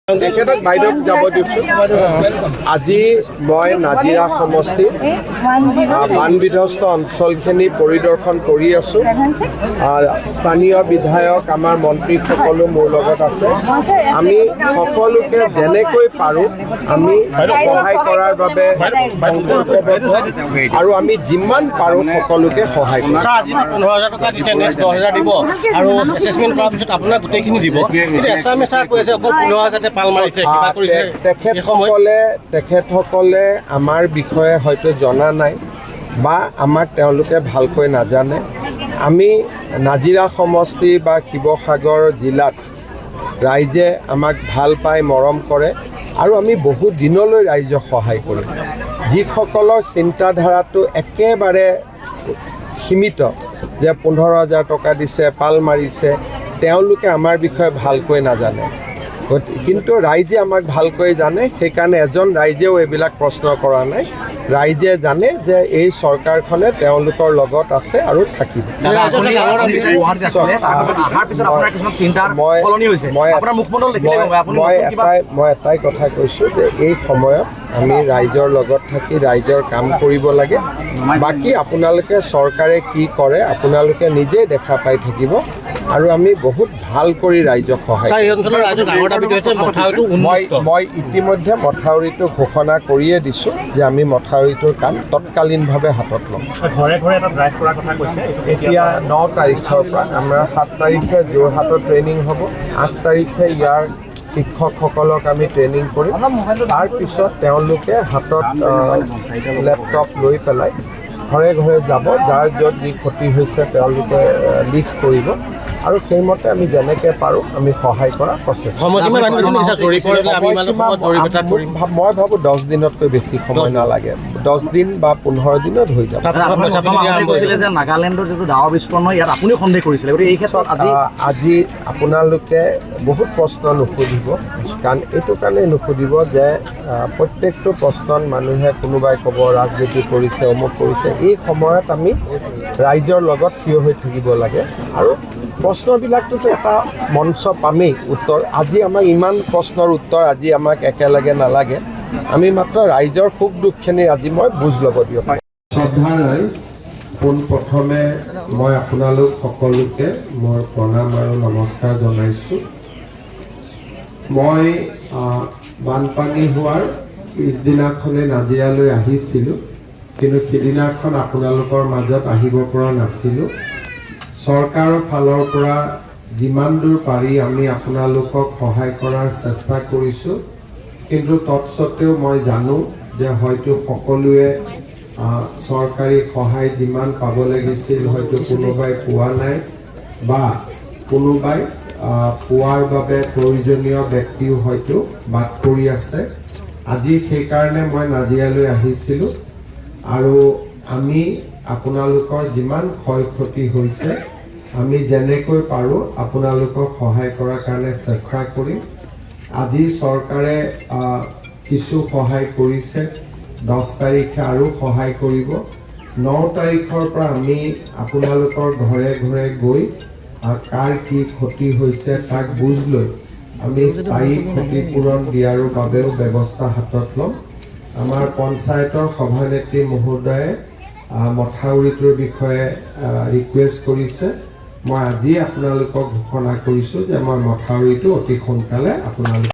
তেখেতক বাইদেউক যাব দিয়কচোন। আজি মই নাজিৰা সমষ্টিৰ বান বিধ্বস্ত অঞ্চলখিনি পৰিদৰ্শন কৰি আছোঁ। স্থানীয় বিধায়ক, আমাৰ মন্ত্ৰীসকলো মোৰ লগত আছে। আমি সকলোকে যেনেকৈ পাৰোঁ আমি সহায় কৰাৰ বাবে সংকল্পবদ্ধ আৰু আমি যিমান পাৰোঁ সকলোকে সহায় কৰিম। ছাৰ, আজি 15,000 টকা দিছে, নেক্সট 10,000 দিব আৰু এছেচমেণ্ট কৰাৰ পিছত আপোনাক গোটেইখিনি দিব। কিন্তু এছামে ছাৰ কৈ আছে অকল 15,000তে পাল মাৰিছে, কিবা কৰিছে। এই সময়ত তেখেতসকলে আমাৰ বিষয়ে হয়তো জনা নাই বা আমাক তেওঁলোকে ভালকৈ নাজানে। আমি নাজিৰা সমষ্টি বা শিৱসাগৰ জিলাত ৰাইজে আমাক ভাল পায়, মৰম কৰে আৰু আমি বহু দিনলৈ ৰাইজক সহায় কৰিম। যিসকলৰ চিন্তাধাৰাটো একেবাৰে সীমিত যে 15,000 টকা দিছে, পাল মাৰিছে, তেওঁলোকে আমাৰ বিষয়ে ভালকৈ নাজানে। কিন্তু ৰাইজে আমাক ভালকৈ জানে। সেইকাৰণে এজন ৰাইজেও এইবিলাক প্ৰশ্ন কৰা নাই। ৰাইজে জানে যে এই চৰকাৰখনে তেওঁলোকৰ লগত আছে আৰু থাকিব। দাদা, আপুনি গুৱাহাটীত আছিলে, তাৰপিছত অহাৰ পিছত আপোনাৰ কিছুমান চিন্তাৰ সলনি হৈছে। আপোনাৰ মুখমণ্ডল দেখিলে গম পায়। আপুনি নতুন কিবা মই এটাই কথা কৈছোঁ যে এই সময়ত আমি ৰাইজৰ লগত থাকি ৰাইজৰ কাম কৰিব লাগে। বাকী আপোনালোকে চৰকাৰে কি কৰে আপোনালোকে নিজেই দেখা পাই থাকিব আৰু আমি বহুত ভাল কৰি ৰাইজক সহায় ছাৰ, এই কৰিম। অঞ্চলৰ ৰাইজৰ ডাঙৰ দাবীটো হৈছে মথাউৰিটো উন্মুক্ত। মই ইতিমধ্যে মথাউৰিটো ঘোষণা কৰিয়ে দিছোঁ যে আমি মথাউৰিটোৰ কাম তৎকালীনভাৱে হাতত ল'ম। ঘৰে ঘৰে এটা ড্ৰাইভ কৰাৰ কথা কৈছে, এইটো কেতিয়া? এতিয়া 9 তাৰিখৰ পৰা আমাৰ 7 তাৰিখে যোৰহাটত ট্ৰেইনিং হ'ব। 8 তাৰিখে ইয়াৰ শিক্ষকসকলক আমি ট্ৰেইনিং কৰিম। তাৰপিছত তেওঁলোকে হাতত লেপটপ লৈ পেলাই ঘৰে ঘৰে যাব। যাৰ য'ত যি ক্ষতি হৈছে তেওঁলোকে লিষ্ট কৰিব আৰু সেইমতে আমি যেনেকৈ পাৰোঁ আমি সহায় কৰাৰ প্ৰচেষ্টা সময়সীমা বান্ধি দিছে নেকি ছাৰ? জৰীপৰ যে আমি ইমান সময়সীমা সময়ত জৰীপ এটা কৰিম। মই ভাবোঁ 10 দিনতকৈ বেছি সময় নালাগে। 10 দিন বা 15 দিনত হৈ যাব। তাত দাদা, আপোনাৰ পইচা প্ৰথম পাতি দিয়া আহোঁতে আৰম্ভ কৈছিলে যে নাগালেণ্ডৰ যিটো ডাৱৰ বিস্ফোৰণ হয়, ইয়াত আপুনিও সন্দেহ কৰিছিলে। গতিকে এই ক্ষেত্ৰত আজি আজি আপোনালোকে বহুত প্ৰশ্ন নুসুধিব। কাৰণ এইটো কাৰণেই নুসুধিব যে প্ৰত্যেকটো প্ৰশ্নত মানুহে কোনোবাই ক'ব ৰাজনীতি কৰিছে, অমুক কৰিছে। এই সময়ত আমি ৰাইজৰ লগত থিয় হৈ থাকিব লাগে আৰু প্ৰশ্নবিলাকটোতো এটা মঞ্চ পামেই উত্তৰ। আজি আমাক ইমান প্ৰশ্নৰ উত্তৰ আজি আমাক একেলগে নালাগে। আমি মাত্ৰ ৰাইজৰ সুখ দুখখিনি আজি মই বুজ ল'ব দিয়ক। শ্ৰদ্ধাৰ ৰাইজ, পোনপ্ৰথমে মই আপোনালোক সকলোকে মোৰ প্ৰণাম আৰু নমস্কাৰ জনাইছোঁ। মই বানপানী হোৱাৰ পিছদিনাখনে নাজিৰালৈ আহিছিলোঁ, কিন্তু সিদিনাখন আপোনালোকৰ মাজত আহিব পৰা নাছিলোঁ। চৰকাৰৰ ফালৰ পৰা যিমান দূৰ পাৰি আমি আপোনালোকক সহায় কৰাৰ চেষ্টা কৰিছোঁ। কিন্তু তৎসত্বেও মই জানো যে হয়তো সকলোৱে চৰকাৰী সহায় যিমান পাব লাগিছিল হয়তো কোনোবাই পোৱা নাই বা কোনোবাই পোৱাৰ বাবে প্ৰয়োজনীয় ব্যক্তিও হয়তো বাদ পৰি আছে। আজি সেইকাৰণে মই নাজিৰালৈ আহিছিলোঁ আৰু আমি আপোনালোকৰ যিমান ক্ষয় ক্ষতি হৈছে আমি যেনেকৈ পাৰোঁ আপোনালোকক সহায় কৰাৰ কাৰণে চেষ্টা কৰিম। আজি চৰকাৰে কিছু সহায় কৰিছে, 10 তাৰিখে আৰু সহায় কৰিব। 9 তাৰিখৰ পৰা আমি আপোনালোকৰ ঘৰে ঘৰে গৈ কাৰ কি ক্ষতি হৈছে তাক বুজ লৈ আমি স্থায়ী ক্ষতিপূৰণ দিয়াৰ বাবেও ব্যৱস্থা হাতত ল'ম। আমাৰ পঞ্চায়তৰ সভানেত্ৰী মহোদয়ে মথাউৰিটোৰ বিষয়ে ৰিকুৱেষ্ট কৰিছে। মই আজি আপোনালোকক ঘোষণা কৰিছোঁ যে মই মথাউৰিটো অতি সোনকালে আপোনালোক